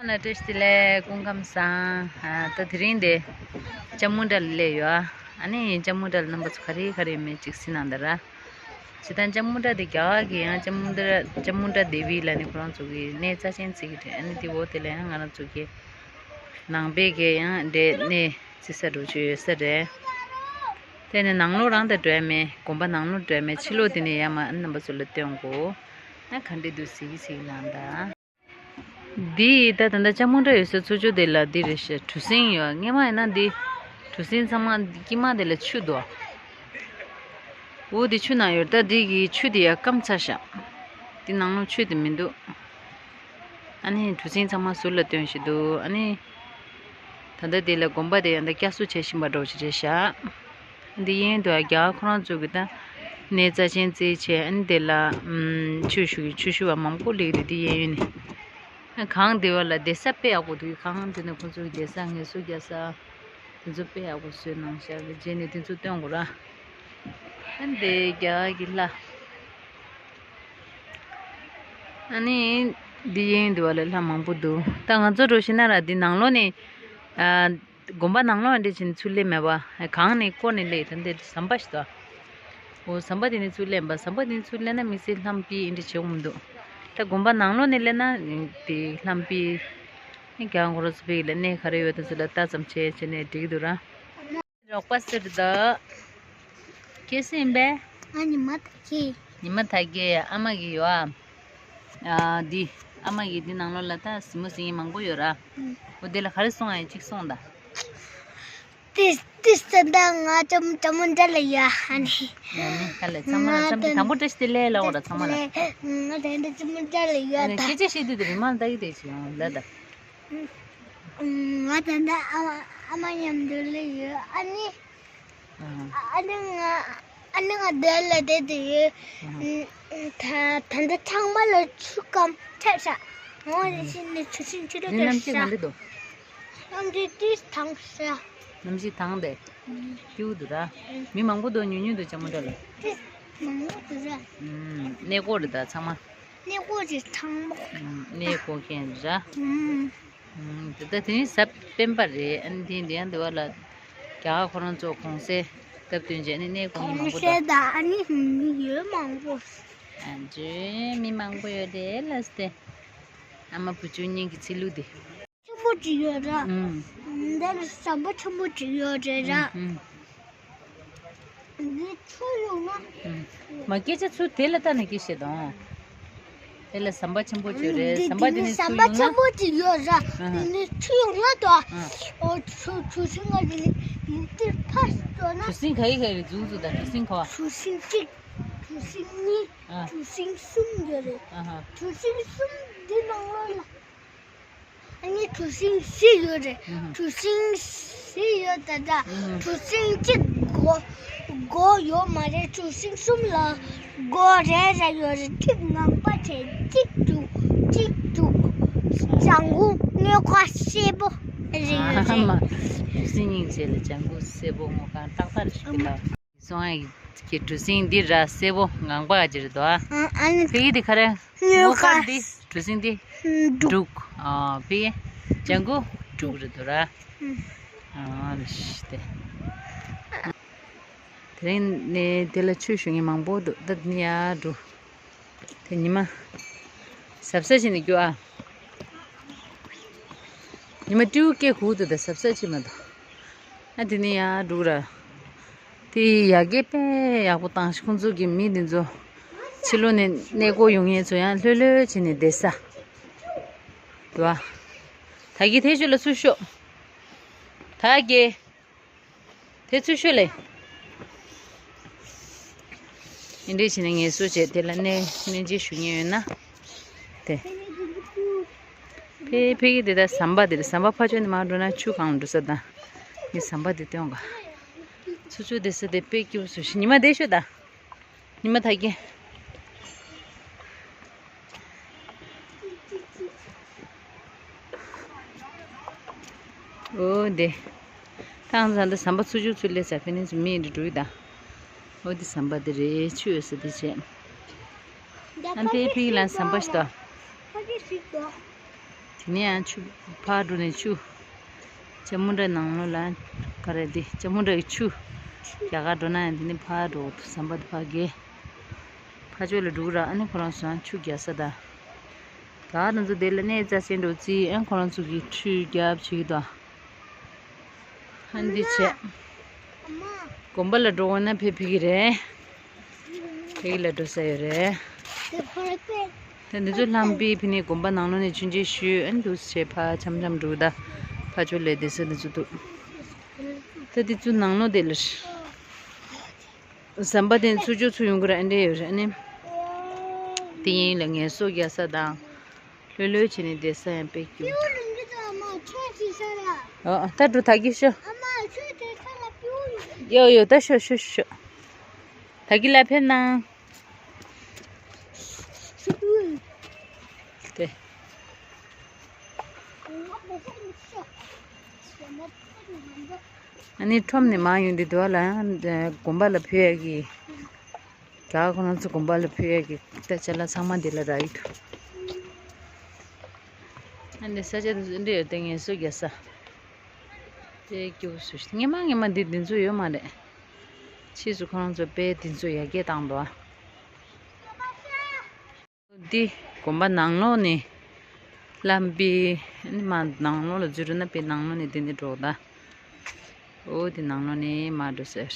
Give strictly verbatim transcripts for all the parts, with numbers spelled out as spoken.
ན་བཀྲ་ཤིས་བདེ་ལེགས། སྐུ་ཁམས་བཟང་། ཨ། ད་དེ་རིང་དེ་ལྕམ་མོ་འདྲ་ལ་སླེབས་ཡོད། ཨ་ནི་ལྕམ་མོ་འདྲ་ལ་རྣམ་པ་ཚོ་ག་རེ་ག་རེ་མེད་ཅིག་གཟིགས་གནང་དང་ར། ཇི་ལྟར་ལྕམ་མོ་འདྲ་དེ་རྒྱ་གར་གྱི་ཡང་ལྕམ་མོ་འདྲ་ལྕམ་མོ་འདྲ་དེ་བི་ལ་ནི་ཁོ་རང་ཚོ་གི་གནས་རྩ་ཆེན་བརྩི་གི་རེད། ཨ་ནི་དེ་འོག་དེ་ལ་ཡང་ང་རང་ཚོ་གི་ནང་པའི་གི་ཡང་འདྲེ་གནས་བརྩི་ས་འགྲོ་ཆོད་ཡོད་ས་རེད། དེ་ནས་ནང་ལོགས་རང་དང་འགྲོ་ཡ་མེད། དགོན་པ་ནང་ལོགས་འགྲོ་ཡ་མེད། ཕྱི་ལོགས་དེ་ནས་ཡར་མར་ཨ་ནི་རྣམ་པ་ཚོ་ལ་སྟོན་དགོས། ཨ། ག་འདྲ་འདུག་གཟིགས་གཟིགས་གནང་དང་། འདི་ད་ད་ལྟ་ལྕམ་མོ་འདྲ་ཡོད་ས་ཚུར་ཕྱོགས་དེ་ལ་འདི་རེད་ཤག་གྲུ་གཟིངས་ཡོད། སྔོན་མ་ཡིན་ན་འདི་གྲུ་གཟིངས་ཚང་མ་དཀྱིལ་མ་དེ་ལ་ཆུ་འདུག་འོ་དེ་ཆུ་ནང་ཡོད། ད་འདི་གི་ཆུ་དེ་ཡར་སྐམ་ཚར་ཤག་འདི་ནང་ལོགས་ཆུ་དེ་མི་འདུག་ཨ་ནི་གྲུ་གཟིངས་ཚང་མ་ཟུར་ལ་བཏོན་བཞིན་འདུག་ཨ་ནི་ད་ལྟ་དེ་ལ་དགོན་པ་དེ་ཡང་ད་བསྐྱར་གསོ་བྱེད་བཞིན་པ་འདྲ་བོ་ཞིག་རེད་ཤག་འདི་གཡས་གཡོན་དུ་རྒྱ་གར་ཁོ་རང་ཚོ་གི་ད་གནས་རྩ་ཆེན་བརྩི་བྱས། ཨ་ནི་དེ་ལ་ཨམ་ཆོས་ཞུ་གི་ཆོས་ཞུ་བ་མང་པོ་སླེབས་རེད། འདི་གཡས་གཡོན་ནས། ཨ། གངས་དེ་བ་ལ་བསྡད་ས་དཔེ་ཡག་པོ་འདུག་གངས་དེ་ནས་ཁོ་ཚོ་གི་བསྡད་ས་ངལ་གསོ་རྒྱག་ས་དེ་ཚོ་དཔེ་ཡག་པོ་བཟོས་གནང་ཤག་བྱས་ནས་དེ་ཚོ་སྟོན་དགོས་ར། ཨ། འདི་རྒྱ་གར་གྱི་ལྷ། ཨ་ནི་འདི་གཡས་གཡོན་དུ་བ་ལ་ལྷ་མང་པོ་འདུག་ད་ང་ཚོ་འགྲོ་ཤེས་ན་ར་འདི་ནང་ལོགས་ནས། ཨ། དགོན་པ་ནང་ལོགས་འདི་བྱས་ནས་ཚུར་སླེབས་མེད་པ། གངས་ནས་བསྐོར་ནས་སླེབས། ད་འདི་ཟམ་པ་ཞིག་འདུག་འོ་ཟམ་པ་དེ་ནས་ཚུར་སླེབས་པ། ཟམ་པ་དེ་ནས་ཚུར་སླེབས་ན་དམིགས་བསལ་ལྷམ་དཔེ་འདི་འདྲ་བྱེད་དགོས་མི་འདུག་ད་དགོན་པ་ནང་ལོགས་ནས་སླེབས་ན་དེ་ལྷམ་དཔེ། ཨ། རྒྱ་གར་ཁོ་རང་ཚོ་དཔེ་ལ་གནས་ག་རེ་ཡོད་དེ་ཚོ་ལ་ལྟ་ཙམ་བྱས་བྱས་ནས་འགྲིག་གི་འདུག་ར། རོགས་པ་ཟེར་ད། ཁྱེད་སུ་ཡིན་པས། ང་ཉི་མ་ཐ་སྐྱེས། ཉི་མ་ཐ་སྐྱེས་ཨ་མ་གི་ཡོད་ཨ། ཨ། འདི་ཨ་མ་གི་འདི་ནང་ལོགས་ལ་ད་གཟིགས་མོ་གཟིགས་མཁན་མང་པོ་ཡོད་ར། ཨུ། འོ་དེ་ལ་ག་རེ་གསུང་ཨ་ཡིན་གཅིག་གསུང་ད། ཏིས་ཏིས་ད་ང་ལྕམ་ལྕམ་མོ་འདྲ་ལ་ཡོད་ཨ་ནི། ཨ་ནི་ཧ་ལས་ཚང་མ་ལ་ང་ཚང་མ་དང་པོ་བཀྲ་ཤིས་བདེ་ལེགས་ལབ་དགོས་ར་ཚང་མ་ལ། ང་དང་ལྕམ་མོ་འདྲ་ལ་ཡོད་ཨ་ད། སྐད་ཆ་བཤད་དུས་དེ་མི་མང་ལྟ་གི་དེ་ཅི་ཡང་ལ་ད། ང་ད་ལྟ་ཨ་མ་ཨ་མ་མཉམ་དུ་སླེབས་ཡོད་ཨ་ནི། ཨ་ནི་ང་ཨ་ནི་ང་འདི་ལ་བསྡད་དུ་ཡོད། ད་ད་ལྟ་ཚང་མ་ལ་ཆུ་སྐམ་ཐེབས་ཤག་འོ་དེ་བཞིན་ནི་ཆུ་ཤིང་ཆུ་རུ་འདི་གནམ་གཤིས་ག་འདྲ་འདུག་གནམ་གཤིས་ཏིས་དྭངས་ཤག་གནམ་གཤིས་དྭངས་ཏེ། སྐྱིད་པོ་འདུག་ར། མི་མང་པོ་འདུག་ཉུང་ཉུང་འདུག་ལྕམ་མོ་འདྲ་ལ། ཏིས་མང་པོ་འདུག་ར། གནས་སྐོར་རེད་ད་ཚང་མ། གནས་སྐོར་གྱི་ཚང་མ། ཨུམ། གནས་སྐོར་མཁན་རེད་ར། ཨུམ། ཨུམ། དེ་ལྟ་དེ་ནི་གཟའ་སྤེན་པ་རེད། ཨ་ནི་དེ་འདི་ཡང་འདི་བ་ལ་རྒྱ་གར་ཁོ་རང་ཚོ་གུང་སེང་སྟབས་བསྟུན་བྱས་ནས་གནས་སྐོར་མི་མང་པོ་གུང་སེང་དང་ཨ་ནི་མི་ཡོད་མང་པོ། ཨ་ཇོ་མི་མང་པོ་ཡོད་རེད་ལ་སྟེ། ཨ་མ་བུ་ཆུང་གཉིས་ཀྱི་ཚེ་ལུ་དེ། ཆེན་པོ་ཅིག་ཡོད་ར། ཨུམ། འདི་ལ་ཟམ་པ་ཆེན་པོ་ཅིག་ཡོད་རེད་ར། ཨུམ། འདི་ཚུར་ཡོང་ན། ཨུམ། མ་སྐད་ཆ་ཚུར་དེ་ལ་ལྟ་ནས་སྐད་བཤད་དང་། དེ་ལ་ཟམ་པ་ཆེན་པོ་ཅིག་ཡོད་རེད། འདི་ཟམ་པ་འདི་འདི་ནས་ཟམ་ཚུར་པ་ཡོང་ན། ཆེན་པོ་ཅིག་ཡོད་ར། ཨུམ། འདི་ནས་ཚུར་ཡོང་ན་དོ། ཨུམ། ཨོ་ཆུ་ཆུ་ཤིང་ང་འདི་ལ་འདི་ཕར་འགྲོ་ན། གྲུ་གཟིངས་ག་ཡི་ག་ཡི་རེད་འཛུགས་འཛུགས་དང་གྲུ་གཟིངས་ག་བ། གྲུ་གཟིངས་གཅིག་གྲུ་གཟིངས་གཉིས། ཨ། གྲུ་གཟིངས་གསུམ་ཡོད་རེད། ཨ་ཧ། གྲུ་གཟིངས་གསུམ་འདི་ནང་ལོགས་ལ། ཨ་ནི་གྲུ་གཟིངས་བཞི་ཡོད་རེད། ཨུ་ཧུ། གྲུ་གཟིངས་བཞི་ཡོད་ད་ད། ཨུ་ཧུ། གྲུ་གཟིངས་གཅིག་སྒོ་སྒོ་ཡོད་མ་རེད། གྲུ་གཟིངས་གསུམ་ལ་སྒོ་རེ་རེ་ཡོད་རེད། གཅིག་ངང་པ་བྱས་གཅིག་འདུག་གཅིག་འདུག་ལྗང་གུ་སྔོ་དཀར་སེར་པོ་རེ་ཡོད་རེད། ཨ་མ། གྲུ་གཟིངས་སྙིང་རྗེ་ལ་ལྗང་གུ་སེར་པོ་སྔོ་དཀར་ཏག་ཏག་རེ་ཞིག་གི་ལ། སོང་ཨ་ཡི་གི་གྲུ་གཟིངས་འདི་ར་སེར་པོ་ངང་པ་ཅིག་རེད་དོ། ཨ་ཨ་ནི་ཕ་གི་འདི་ག་རེ། སྔོ་དཀར་འདི་གྲུ་གཟིངས་འདི་འབྲུག་ཨ་ཕ་གི་ལྗང་གུ་འབྲུག་རེད་དོ་ར། ཨ་རེ་ཤི་ཏེ། དེ་རིང་ནས་དེ་ལ་ཆོས་ཞུ་མཁན་མང་པོ་འདུག་ད་དེ་ནས་ཡར་འགྲོ། དེ་ཉི་མ་གཟབ་གཟབ་བྱས་ནས་རྒྱུག་ཨ། ཉི་མ་སྤྲེའུ་སྐད་གུག་འདུག་ད་གཟབ་གཟབ་བྱེད་མ་འདུག་ཨ་དེ་ནས་ཡར་འགྲོ་ར། དེ་ཡ་གི་དཔེ་ཡག་པོ་བཏང་ཤག་ཁོང་ཚོ་གི་མི་དེ་ཚོ་ཕྱི་ལོགས་ནས་གནས་སྐོར་ཡོང་མཁན་ཚོ་ཡང་ལྷོད་ལྷོད་བྱས་ནས་བསྡད་ས། དུ་བ། ད་གི་དེ་ཤོད་ལ་ཚུར་ཤོག་ད་གི་དེ་ཚུར་ཤོད་ལེ། ཨེ་འདྲས་བྱས་ནས་ངལ་གསོ་བྱས་དེ་ལ་གནས་གནས་མཇལ་ཞུ་མཁན་ཡོད་ན། དེ། ཕེ་ཕེ་གི་དེ་ད་ཟམ་པ་དེ་རེད། ཟམ་པ་ཕར་ཕྱོགས་ནས་མར་འགྲོ་ན་ཆུ་གང་འགྲོ་ས་དང་། ངས་ཟམ་པ་དེ་སྟོན་ག་ཚུར་ཕྱོགས་དེ་ས་དེ་དཔེ་སྐྱིད་པོ་བཟོས་ཤག་ཉི་མ་བསྡད་ཤོག་ད། ཉི་མ་ད་གི་འོ་དེ། ཐང་ས་འདི་ཟམ་པ་ཚུར་ཕྱོགས་ཚུར་སླེབས་ས་ཕེ་ནས་ཚུར་མི་འདི་འགྲོ་གི་ད། འོ་དེ་ཟམ་པ་དེ་རེད། ཆུ་ཡོད་ས་དེ་བྱས། ཨ་ཕེ་ཕེ་གི་ལ་ཟམ་པ་ཞིག་ད། དེ་ནས་ཡང་ཆུ་ཕར་འགྲོ་ནས་ཆུ། ལྕམ་མོ་འདྲ་ནང་ལོགས་ལ་ག་རེ་འདི་ལྕམ་མོ་འདྲ་གི་ཆུ། རྒྱ་གར་འགྲོ་ན་ཡང་འདི་ནས་ཕར་འགྲོ་ཟམ་པ་འདི་ཕར་བརྒལ། ཕར་ཕྱོགས་ལ་འགྲོ་གི་ར། ཨ་ནི་ཁོ་རང་ཚོ་ཡང་ཆུ་རྒྱག་ས་དང་། ད་ང་ཚོ་དེ་ལ་གནས་རྩ་ཆེན་འགྲོ་རྩིས། ཨ་ཁོ་རང་ཚོ་གི་ཆུ་རྒྱབ་བྱེད་ཀྱི་འདུག་ཨ་འདི་བྱས། དགོན་པ་ལ་འགྲོ་འོང་ན་ཕེབས་ཕེབས་ཀྱི་རེད། ཕེབས་ཀྱི་ལ་འགྲོ་ས་ཡོད་རེད། ད་འདི་ཚོ་ལྷམ་པི་ཕི་ནི་དགོན་པ་ནང་ལོགས་ནས་ཆུན་ཆེ་ཞུས། ཨ་འདུག་བྱས་ཕར་འཆམ་འཆམ་འགྲོ་ད། ཕར་ཕྱོགས་ལ་བསྡད་ས་འདི་ཚོ་འདུག་ད་འདི་ཚོ་ནང་ལོགས་དེ་ལ། ཟམ་པ་དེ་ཚུར་ཕྱོགས་ཚུར་ཡོང་གི་རེད། ཨ་འདྲས་ཡོད་རེད། ཨ་ནི་དེ་ཡིན་ལ་ངལ་གསོ་རྒྱག་ས་དང་། ལྷོད་ལྷོད་བྱས་ནས་བསྡད་ས་ཡང་དཔེ་སྐྱིད་པོ། ཨ་ད་འགྲོ་ད་གི་ཤོག་ཡོ་ཡོ་ད་ཤོག་ཤོག་ཤོག་ད་གི་ལ་ཕེབས་ན། དེ། ཨ་ནི་ཁྲོམ་ནས་མར་ཡོང་དུས་དུ་བ་ལ་ཡང་དགོན་པ་ལ་ཕེབས་ཡག་གི། ད་ཁོ་རང་ཚོ་དགོན་པ་ལ་ཕེབས་ཡག་གི་ད་ཅ་ལག་ཚང་མ་འདི་ལ་རག་གི་འདུག་ཨ་ནི་ས་ཆ་འདི་འདྲ་ཡོད་དེ་ངལ་གསོ་རྒྱག་ས། དཔེ་སྐྱིད་པོ་བཟོས་ཤག་སྔོན་མ་སྔོན་མ་འདི་འདི་ཚོ་ཡོད་མ་རེད། ཕྱིས་སུ་ཁོ་རང་ཚོ་དཔེ་འདི་ཚོ་ཡར་རྒྱས་བཏང་འདུག་ཨ། འདི་དགོན་པ་ནང་ལོགས་ནས་ལམ་པའི་ཨ་ནི་མར་ནང་ལོགས་ལ་འཛུལ་འགྲོ་ན་དཔེ་ནང་ལོགས་ནས་འདི་ནས་འགྲོ་ད། འོ་འདི་ནང་ལོགས་ནས་མར་འགྲོ་ཟེར།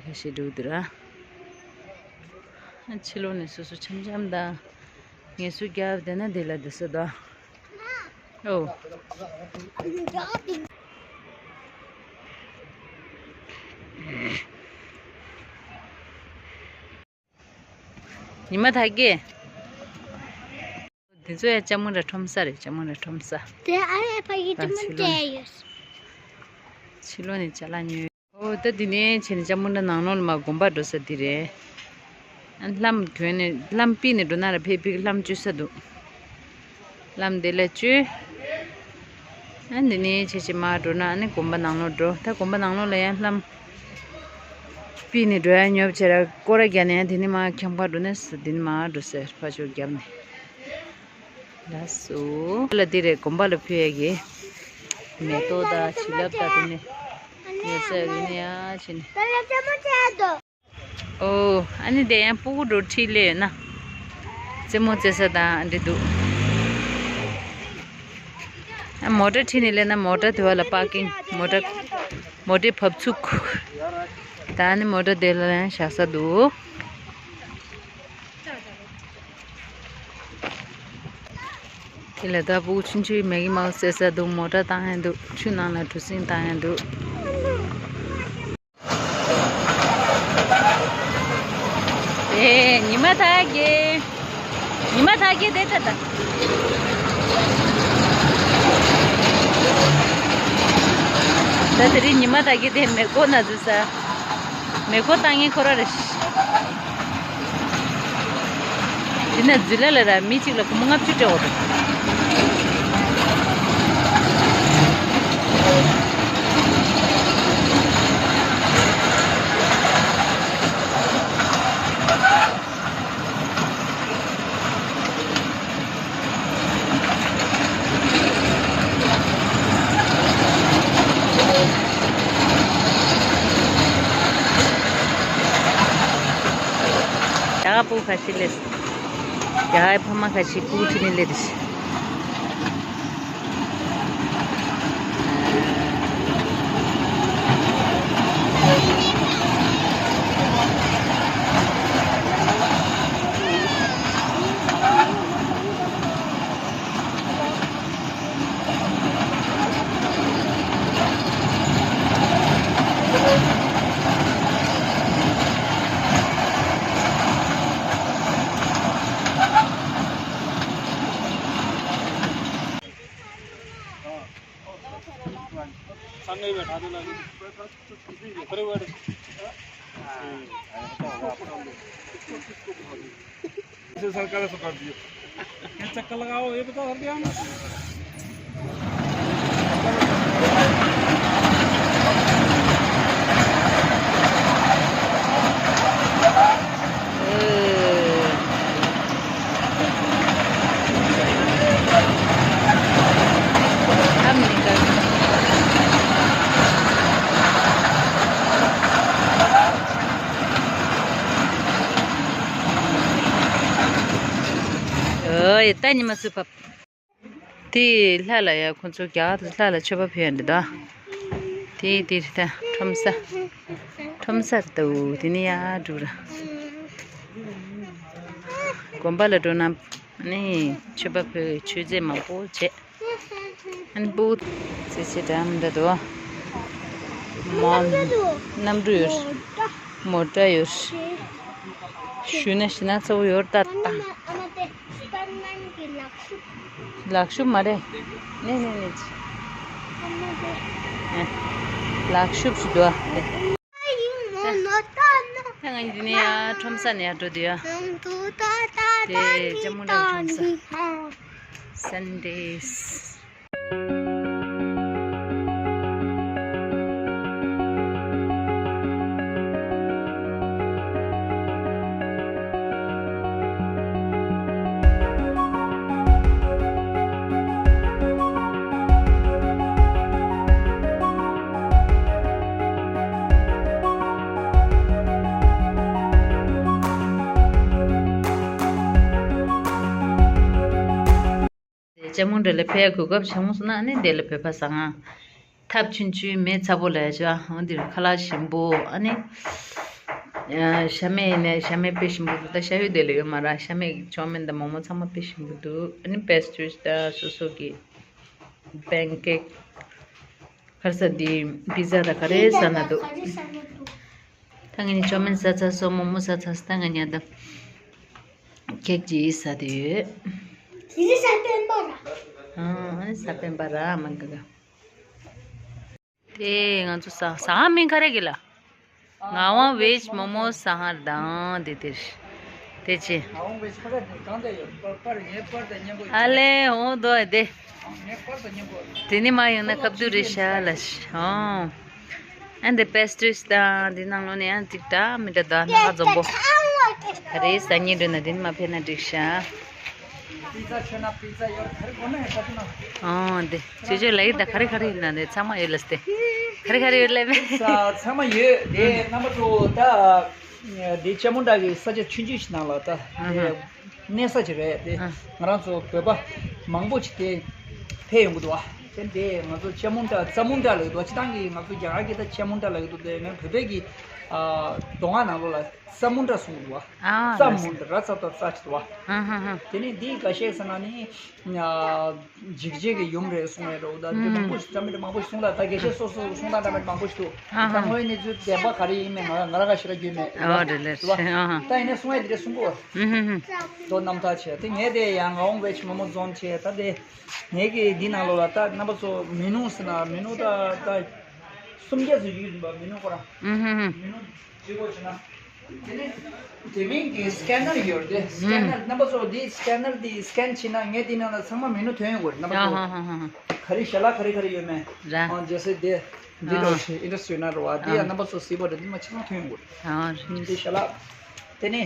ཁ་ཤས་འགྲོ་འདུག་ར། ཕྱི་ལོགས་ནས་སོ་སོ་འཆམ་འཆམ་དང་། ངལ་གསོ་རྒྱབ་བསྡད་ན་འདི་ལ་འདི་ས་དང་། ཨོ། ཉི་མ་ད་གི། འདི་ཚོ་ཡང་ལྕམ་མོ་འདྲ་ཁྲོམ་ས་རེད། ལྕམ་མོ་འདྲ་ཁྲོམ་ས། དེ་ཨ་ཡེ་ཕ་གི་ལྕམ་མོ་འདྲ་ཡོད། ཕྱི་ལོགས་ནས་ཅ་ལག་ཉོས། ཨོ་ད་འདི་ནས་བྱས་ནས་ལྕམ་མོ་འདྲ་ནང་ལོགས་ལ་མར་དགོན་པ་འགྲོ་ས་འདི་རེད། ཨ་ལྷམ་གྱོན་ནས་ལྷམ་ཕུད་ནས་འགྲོ་ན་ར་ཕེབས་ཕེབས་ལྷམ་གཅོད་ས་འདུག་ལྷམ་དེ་ལ་བཅོས། ཨ་འདི་ནས་ཆེ་ཆེ་མར་འགྲོ་ན་ཨ་ནི་དགོན་པ་ནང་ལོགས་འགྲོ། ད་དགོན་པ་ནང་ལོགས་ལ་ཡང་ལྷམ་ཕུད་ནས་འགྲོ་ཡ་ཉོབ་བྱས་ར་སྐོར་ར་རྒྱག་ནས་ཡང་དེ་ནས་མར་ཁྱམས་ཁར་འགྲོ་ནས་དེ་ནས་མར་འགྲོ་ཟེར། ཕར་ཕྱོགས་རྒྱབ་ནས། ལགས་སོ། ལ་འདི་རེད། དགོན་པ་ལ་ཕུལ་ཡ་གི་མེ་ཏོག་དང་བྱིན་རླབས་དང་དེ་ནས་ཉེ་ས་རི་ནས་ཡ་བྱས་ནས། ཨོ། ཨ་ནི་དེ་ཡང་སྤུ་གུ་འགྲོ་ཁྲིད་ལས་ཡོད་ན། རྩེད་མོ་རྩེ་ས་དང་འདི་འདུག་ཨ་མོ་ཊ་ཁྲིད་ནས་སླེབས་ན་མོ་ཊ་དེ་བ་ལ་པར་ཀིང་མོ་ཊ་མོ་ཊའི་བབས་ཚུགས། ད་ནི་མོ་ཊ་དེ་ལ་ཡང་བཞག་ས་འདུག་དེ་ལ་ད་སྤུ་གུ་ཆུང་ཆུང་མེ་གི་མའོ་སི་རྩེ་ས་འདུག་མོ་ཊ་བཏང་ཡ་འདུག་ཆུ་ནང་ལ་གྲུ་གཟིངས་བཏང་ཡ་འདུག་ཨེ། ཉི་མ་ཐག་གི། ཉི་མ་ཐག་གི་དེ་ད་ད། ད་དེ་རིང་ཉི་མ་ཐག་གི་དེ་མེ་འཁོར་ན་འཛུལ་ས། མེ་འཁོར་བཏང་མཁན་ཁོ་ར་རེད། དེ་ན་འཛུལ་ལ་ལ་ར་མི་གཅིག་ལ་སྒོར་མོ་ལྔ་བཅུ་སྤྲད་འོ་དེ། ད་སྤུ་གུ་ཁ་ཤས་སླེབས། རྒྱ་གར་ཕ་མ་ཁ་ཤས་སྤུ་གུ་ཁྲིད་ནས་སླེབས་རེད། सामने ही बैठा दो ना। ऊपर ही बैठ। इसे सरकार से कर दिए। ये चक्कर लगाओ, ये बताओ हर ध्यान। ད་ཉི་མ་སུ་བབ། དེ་ལྷ་ལ་ཡ་ཁོ་ཚོ་རྒྱ་གར་ལྷ་ལ་མཆོད་པ་ཕུལ་ཡ་འདི་དང་། དེ་དེ་རེད་ད་ཁྲོམ་ས། ཁྲོམ་ས་རེད་ད། འུ་དེ་ནི་ཡ་འགྲོ་ར། དགོན་པ་ལ་འགྲོ་ན་ནི་མཆོད་པ་ཕུལ་མཆོད་རྫས་མང་པོ་བྱས། ཨན་པུ། ཙི་ཙི་འདྲ་མི་འདྲ་འདུག་མོ། གནམ་གྲུ་ཡོད། མོ་ཊ་ཡོད། ཞུ་ན་ཞི་ན་ཚ་བོ་ཡོད་ད་ད། ལག་ཤུབས་མ་རེད། ནེ་ནེ་ནེ། ལག་ཤུབས་ཞིག་འདུག་ད་ང་འདི་ནས་ཡ་ཁྲོམ་ས་ནས་ཡ་འགྲོ་དུས་ཡ། དེ་ལྕམ་མོ་འདྲ་ཁྲོམ་ས། Sundays། ལྕམ་མོ་འདྲ་ལ་ཕེབས་གོ་སྐབས་བྱུང་སོང་ན་ཨ་ནི་དེ་ལ་བོད་པ་ཟ་ང་ཐབ་ཆུང་ཆུང་མེ་ཚ་པོ་ལ་ཡ་ཆ་འོ་འདིར་ཁ་ལག་ཞིམ་པོ་ཨ་ནི་ཤ་མེད་ནས་ཤ་མེད་དཔེ་ཞིམ་པོ་འདུག་ད་ཤ་ཡོད་དེ་ལ་ཡོད་མ་ར་ཤ་མེད་ཀྱི་ཅོ་མིན་དང་མོག་མོག་ཚང་མ་དཔེ་ཞིམ་པོ་འདུག་ཨ་ནི་པེ་སི་ཊི་རིས་དང་སོ་སོ་གི་པན་ཀེག་ཁར་ས་འདི་པི་ཛ་དང་ག་རེ་ཟ་ན་འདུག་ད་ངས་ནི་ཅོ་མིན་ཟ་ཚར་སོང་མོག་མོག་ཟ་ཚར་སོང་ད་ང་ཉལ་ད་ཁེག་ཅིག་ཟ་དེ་ཡོད། དེ་ནི་ས་པན་པ་ར། ཨང་ཨ་ནི་ས་པན་པ་ར་མ་གི་ག་དེ་ང་ཚོ་ཟ་ཟ་ཧ་མིན་ཁ་རེ་གི་ལ། ངག་དབང་ཝེཇ་མོག་མོག་ཟ་ཧར་དང་དེ་དེར། དེ་ཅི། ཨ་ལེ་འོ་དོ་དེ། དེ་ནི་མ་ཡོང་ན་སྐབས་དུས་རེད་ཤ་ལ་ཤ། ཨོ། ཨ་འདི་པེ་སི་ཊི་རིས་དང་འདི་ནང་ལོགས་ནས་ཨ་འདི་འདྲ་མི་འདྲ་འདུག་ཨ་ནག་འཛོམས་པོ། ག་རེ་ཟ་སྙིང་འདོད་ན་འདི་ནི་མ་ཕེབས་ན་འགྲིག་ཤ། ཨོ་འདི་ཅོ་ཅོ་ལ་ཡི་ད་ག་རེ་ག་རེ་ཡིན་ན་འདི་ཚང་མ་ཡོད་ལ་སྟེ། ག་རེ་ག་རེ་ཡོད་ལེ་བས། ཚང་མ་ཡོད་དེ་རྣམ་པ་ཚོ་ད། འདི་ལྕམ་མོ་འདྲ་གི་ས་ཆ་ཆུང་ཆུང་ཞིག་ནང་ལ་ད། ཨ་ཧ། གནས་ས་ཅིག་རེད་དེ། ཨ། ང་རང་ཚོ་བོད་པ་མང་པོ་ཅིག་དེ་ཕེབས་ཡོང་གི་འདུག་བ། དེ་འདྲས་ང་ཚོ་ལྕམ་མོ་འདྲ་ཙ་མོ་འདྲ་ལབ་ཀྱི་འདུག་བ། སྤྱིར་བཏང་གི་ང་ཚོ་རྒྱ་གར་གྱི་ད་ལྕམ་མོ་འདྲ་ལབ་ཀྱི་འདུག་དེ་ང་བོད་པའི་གི་ཨ་མདོ་སྔགས་ནང་ལོགས་ལ་ཙ་མོ་འདྲ་གསུང་གི་འདུག་བ། ཨ་ཙ་མོ་འདྲ་ར་ཙ་ད་ཙ་ཅིག་འདུག་བ། ཨ་ཧ་ཧ། དེ་ནས་འདི་འགའ་ཤས་ཟེར་ན་ནི་འཇིགས་བྱེད་ཀྱི་ཡུམ་རེད་གསུང་ཡ་འདྲ་བོ་ད་འདི་མང་པོ་ཨུམ། ཙ་མོ་འདྲ་མང་པོ་ཞིག་གསུང་ད་ད་དགེ་བཤེས་སོ་སོ་གསུང་ད་འདྲ་མེད་མང་པོ་ཞིག་འདུག་ཨ་ཧ། ད་དངོས་གནས་ཚུལ་བདེན་པ་ག་རེ་ཡིན་མིན་ང་ང་རང་ག་ཞེ་དྲག་རྒྱུས་མེད་ཨོ་རེད་ལེ་རེད་བ། ཨ་ཧ། ད་ཡིན་ནའི་གསུང་ཡ་འདི་འདྲས་གསུང་གོ། ཨུ་ཧུ་ཧུ། མདོ་རྣམ་ཐར་བྱས་དེ་ངས་དེ་ཡང་ངག་དབང་ཝེཇ་མོག་མོག་ཛོན་བྱས་ད་དེ་ངས་ཀྱི་འདི་ནང་ལོགས་ལ་ད་རྣམ་པ་ཚོ་མི་ནུ་ཟེར་ན་མི་ནུ་ད་ད་སུམ་བརྒྱ་ཙམ་ཡོད་ཡིན་པ་མི་ནུ་ཁོ་རང་ཨུ་ཧུ་ཧུ། མི་ནུ་བརྗེ་པོ་བྱས་ན་དེ་ནི་དེ་མིན་གྱི་སི་ཀེ་ནར་ཡོད་རེད་དེ་སི་ཀེ་ནར་ཨུ། རྣམ་པ་ཚོ་འདི་སི་ཀེ་ནར་འདི་སི་ཀེན་བྱས་ན་ངས་འདི་ནང་ལ་ཚང་མ་མི་ནུ་ཐོན་ཡོང་གི་རེད་རྣམ་པ་ཨ་ཚོ་ཧ་ཧ་ཧ་ཧ། ག་རེ་ཞལ་ལག་ག་རེ་ག་རེ་ཡོད་མེད་ར་ཨ་ཇེ་སི་དེ་འདི་ཨ་ལོ་ཞེས་ཨིན་ཌ་སི་ཊི་ཡོད་ན་རོ་བ་འདི་ཡང་ཨ་རྣམ་པ་ཚོ་གཟིགས་པ་རེད་འདི་མ་ཆ་ཚང་ཐོན་ཡོང་གི་རེད་ཨ་རེད་འདི་ཞལ་ལག་དེ་ནི།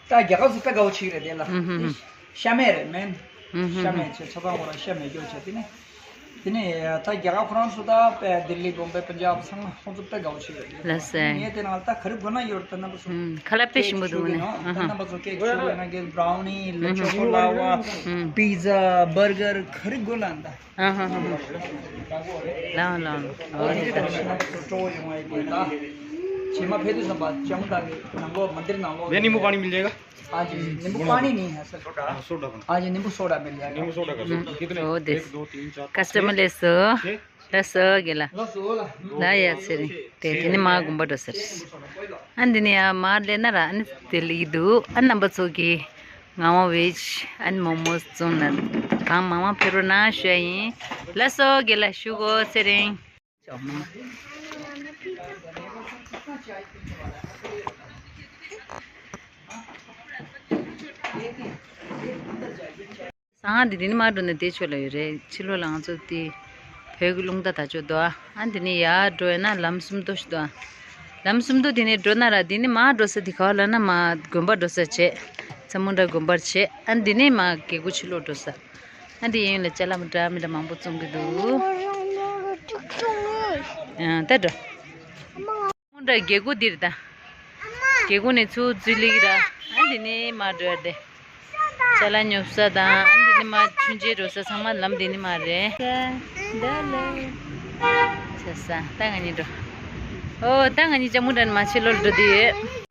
ད་རྒྱ་གར་ཚོ་དཔེ་དགའ་བོ་བྱེད་ཀྱི་རེད་དེ་ལ། ཨུ་ཧུ། ཤ་མེད་རེད་མེན། ཨུ་ཧུ། ཤ་མེད་བྱས་ཆ་ཚང་ཁོ་རང་ཤ་མེད་སྐྱོ་བྱས་དེ་ནི། དེ་ནི་ད་རྒྱ་གར་ཁོ་རང་ཚོ་ད་དཔེ་ལྡི་ལི་བོམ་བེ་པན་ཇབ་ཚང་མ་ཁོང་ཚོ་དཔེ་དགའ་བོ་བྱེད་ཀྱི་རེད། ལགས་སེ། ངས་དེ་ནང་ད་ག་རེ་དགོས་ན་ཡོད་རེད་ད་རྣམ་པ་ཚོ། ཨུ། ཁ་ལག་དཔེ་ཞིམ་པོ་འདུག་ནི། ཨ་ཧ། རྣམ་པ་ཚོ་ཀེག་ཤོག་ཡོད་ན་ཀེག་བྷ་རའུ་ནི་ལ་ཨུ་ཧུ། ཅོ་ཀོ་ལ་ཝ། ཨུ། པི་ཛ་བར་གར་ག་རེ་དགོས་ལ་ད། ཨ་ཧ་ཧ་ཧ། ལའོ་ལའོ་ལའོ། ཨོ་རེད་ད། རྗེས་མ་ཕེབས་དུས་ཙམ་པ་ལྕམ་དང་གི་ནང་ལོགས་མན་དིར་ནང་ལོགས། भैया, नींबू पानी मिल जाएगा? हाँ जी, नींबू पानी नहीं है सर। सोडा? हाँ, सोडा बना। हाँ जी, नींबू सोडा मिल जाएगा। नींबू सोडा का सोडा। कितने? ཨོ་དེ། एक, दो, तीन, चार, ཀ་སི་ཊ་མར་སླེབས་སོང་། ལགས་སོ་གི་ལ། ལགས་སོ་ལ། ལ་ཡ་ཚེ་རིང་། དེ་དེ་ནི་མ་དགོན་པ་འགྲོ་ཟེར། ཨ་འདི་ནི་ཡ་མར་སླེབས་ན་ར་ཨ་ནི་དེ་ལི་འདུག་ཨ་རྣམ་པ་ཚོ་གི་ངག་དབང་ཝེཇ་ཨན་མོག་མོག་ཛོན་ན་གང་མང་མང་ཕེབས་རོགས་གནང་ཞུ་ཡ་ཡིན། ལགས་སོ་དགེ་ལགས་ཞུ་གོ་ཚེ་རིང་། སང་ཨ་འདི་འདི་ནི་མར་འགྲོ་ན་དེ་ཕྱོགས་ལ་ཡོད་རེད། ཕྱི་ལོགས་ལ་ང་ཚོ་དེ་བོད་ཀྱི་རླུང་རྟ་དར་ཕྱོགས་འདུག་ཨ་འདི་ནི་ཡར་འགྲོ་ཡ་ན་ལམ་སུམ་མདོ་ཞིག་འདུག་ཨ། ལམ་སུམ་མདོ་དེ་ནས་འགྲོ་ན་ར་དེ་ནི་མར་འགྲོ་ས་དེ་ག་བ་ལབ་ན་མར་དགོན་པ་འགྲོ་ས་བྱས། ཚ་མོ་འདྲ་དགོན་པར་བྱས། ཨ་འདི་ནས་མར་རྒྱལ་སྒོ་ཕྱི་ལོགས་འགྲོ་ས། ཨ་འདི་གཡས་གཡོན་ལ་ཅ་ལག་འདྲ་མི་འདྲ་མང་པོ་བཙོང་གི་འདུག་ཨ་ད་འགྲོ། ཚ་མོ་འདྲ་རྒྱལ་སྒོ་འདིར་ད། རྒྱལ་སྒོ་ནས་ཚུར་འཛུལ་ལེགས་ར། ཨ་འདི་ནས་མར་འགྲོ་ཡ་དེ། ཅ་ལག་ཉོ་ས་དང་འདི་ནི་མ་ཆུན་ཆེ་འགྲོ་ས་ཚང་མ་ལམ་འདི་ནི་མ་རེད། ཆ་ས་ད་ང་གཉིས་འགྲོ། ཨོ་ད་ང་གཉིས་ཅ་མུ་འདྲ་ནི་མ་ཕྱི་ལོགས་འགྲོ་དུས།